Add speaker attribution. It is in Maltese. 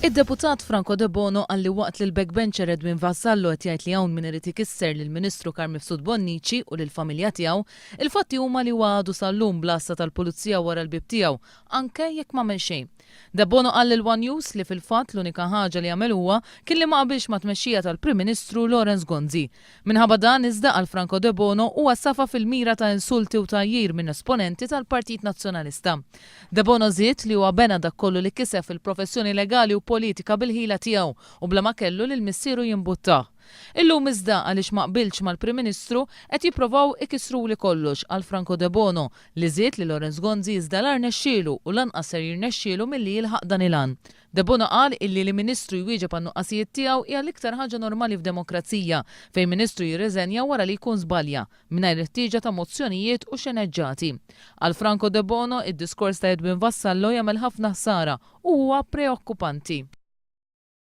Speaker 1: Id-Deputat Franco Debono qal li waqt li l-backbencher Edwin Vassallo qed jgħid li hawn min irid ikisser lill-Ministru Carm Mifsud Bonnici u lill-familja tiegħu, il-fatti huma li huwa għadu sal-lum bl-għassa tal-Pulizija wara l-bieb tiegħu, anke jekk m'għamel xejn. Debono qal lil one News li fil-fatt l-unika ħaġa li għamel huwa kien li ma qabilx mat-tmexxija tal-Prim Ministru Lawrence Gonzi. Minħabba dan iżda, qal Franco Debono, huwa safa fil-mira ta' insulti u tgħajjir minn esponenti tal-Partit Nazzjonalista. Debono żied li huwa bena dak kollu li kiseb fil-professjoni legali u politika bil-ħila tiegħu u bla ma kellu lil missieru jimbuttah. Illum iżda, għaliex ma qbiltx mal-Prim Ministru, qed jipprovaw ikissruli kollox, qal Franco Debono, li żied li Lawrence Gonzi iżda la rnexxielu u lanqas ser jirnexxielu milli jilħaq dan il-għan. Debono qal illi li Ministru jwieġeb għan-nuqqasijiet tiegħu hija l-iktar ħaġa normali f'demokrazija, fejn Ministru jirriżenja wara li jkun żbalja, mingħajr il-ħtieġa ta' mozzjonijiet u xeneġġati. Għal Franco Debono, id-diskors ta' Edwin Vassallo jagħmel ħafna ħsara u huwa preokkupanti.